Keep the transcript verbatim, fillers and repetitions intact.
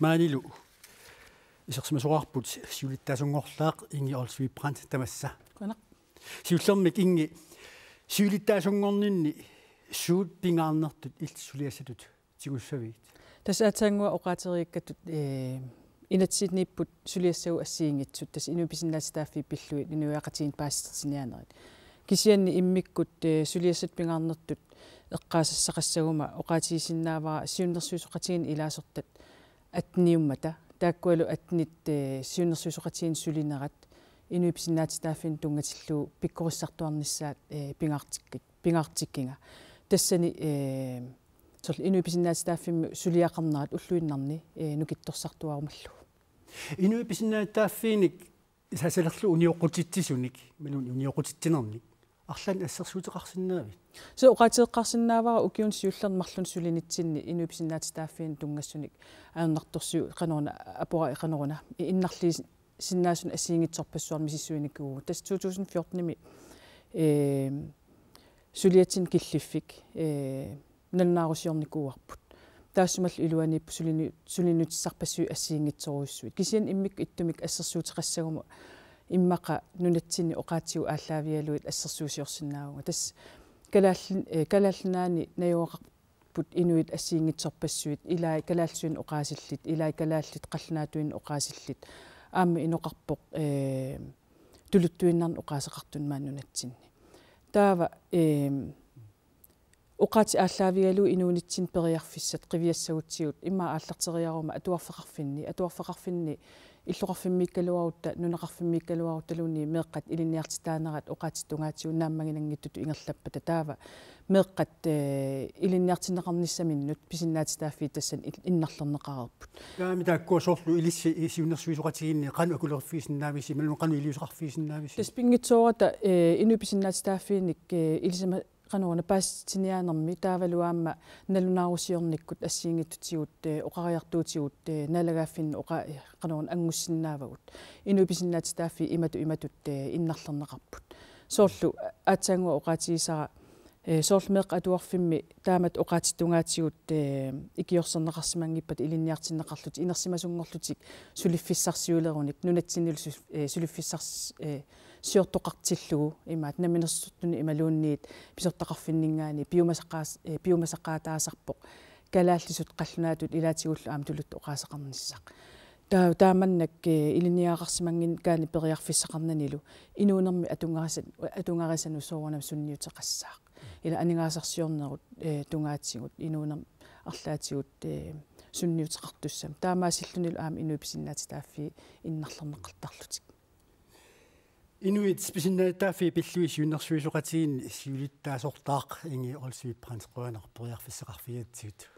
Maanilu isersimasoqarput siulittaasunngorlaaq Ingi Olsvig Brandt tamassa. Qujanaq. Siullermik Ingi, siulittaasunngorninni suut pingaarnertut illit suliassatut tigussavigit? Tassa aatsaannguaq oqaatigeriikkatut, eh, inatsisiniipput suliassagut assigiinngitsut, tassa inuit pisinnaatitaaffii pillugit inuiaqatigiinni paasissutissiniaanerit. Kisianni immikkut, eh, suliassatut pingaarnertut eqqaasassaqassaguma oqaatigisinnaavara siunnersuisoqatigiinni ilaasortat atteniummata. Taakkualu attenit, eh, siunnersuisoqatigiinni sulinerat inuit pisinnaatitaaffiinut tunngatillugu pikkorissartuarnissaat, eh, pingaartikkik-, pingaartikkiga. Tassani, eh, soorlu inuit pisinnaatitaaffimmut suliaqarnerat ulluinnarni, eh, nukittorsartuarumallugu. Inuit pisinnaatitaaffiinik sasalerlu unioqqutitsisunik, imaluunniit unioqqutitsinernik arlaannik assersuuteqarsinnaavit? Soorlu oqaatigeqqaarsinnaavara ukiuni siullerni marlunni sulinitsinni inuit pisinnaatitaaffiinut tunngassunik ajornartorsiut qanoruna, apora qanoruna, innarliisinnaasunik assigiinngitsorpassuarnik misissuinikuuvugut. Tassa to tusind fjortenimi, eh, suliatsinni killiffik, eh, nalunaarusiornikuuarput. Taassumalu iluaniippoq sulini-, sulinutissarpassuit assigiinngitsorujussuit. Kisianni immikkut ittumik assersuuteqassaguma immaqa nunatsinni oqaatsigut aallaavigalugit assersuusiorsinnaavunga. Tassa Kalaallit-, eh, Kalaallit Nunaanni najugaqarput inuit assigiinngitsorpassuit, ilaat kalaallisuinnaq oqaasillit, ilaat kalaallit qallunaatuinnaq oqaasillit. Aamma inoqarpoq, eh, tuluttuinnarnik oqaaseqartunik maani nunatsinni. Taava, eh, oqaatsit aallaavigalugit inuunitsinni periarfissat qiviassagutsigu immaqa aallarteriaruma atuarfeqarfinni, atuarfeqarfinni illoqarfimmiikkaluarutta, nunaqarfimmiikkaluaruttaluunniit meeqqat ilinniartitaanerat oqaatsit tungaatigut naammaginanngitsutut ingerlappata taava meeqqat, eh, ilinniartinneqarnissaminnut pisinnaatitaaffiit tassani il-, innarlerneqareerput. Taava taakkua soorlu ilissi siunnersuisoqatigiinni qanoq akuleriffigisinnaavisi, imaluunniit qanoq iliuuseqarfigisinnaavisi? Tassa pinngitsoorata, eh, inuit pisinnaatitaaffiinik, eh, ilisama qanoruna paasissutissiniaanermi taavalu aamma nalunaarusiornikkut assigiinngitsutigut, eh, oqariartuutigut, eh, naalagaaffinni oqa-, eh, qanoruna anngussinnaavagut. Inuit pisinnaatitaaffii imatut imatut, eh, innarlerneqarput. Soorlu aatsaannguaq oqaatigisara, eh, soorlu meeqqat atuarfimmi taamatut oqaatsit tungaatigut, eh, ikiorserneqarsimanngippata ilinniartinneqarlutik inersimasunngorlutik suliffissarsiulerunik nunatsinnilu su-, eh, suliffissars-, eh, siortoqartillugu imaattoq namminersortunut imaluunniit pisortaqarfinninngaanniit piumasaqaas-, eh, piumasaqaataasarpoq kalaallisut qallunaatut ilaatigullu aamma tuluttut oqaaseqarnissaq. Taa-, taamannak, eh, ilinniagaqarsimannginnikkaanni periarfissaqarnanilu inuunermi atugarisan-, atugarisanut soorunami sunniuteqassaaq. Ila aningaasarsiornermut, eh, tungaatigut inuunermi arlaatigut, eh, sunniuteqartussamik. Taamaasillunilu aamma inuit pisinnaatitaaffii innarlerneqartarlutik. Inuit pisinnaatitaaffii pillugit siunnersuisoqatigiinni siulittaasortaaq Ingi Olsvig Brandt, qujanaq periarfissaqarfigigatsigut.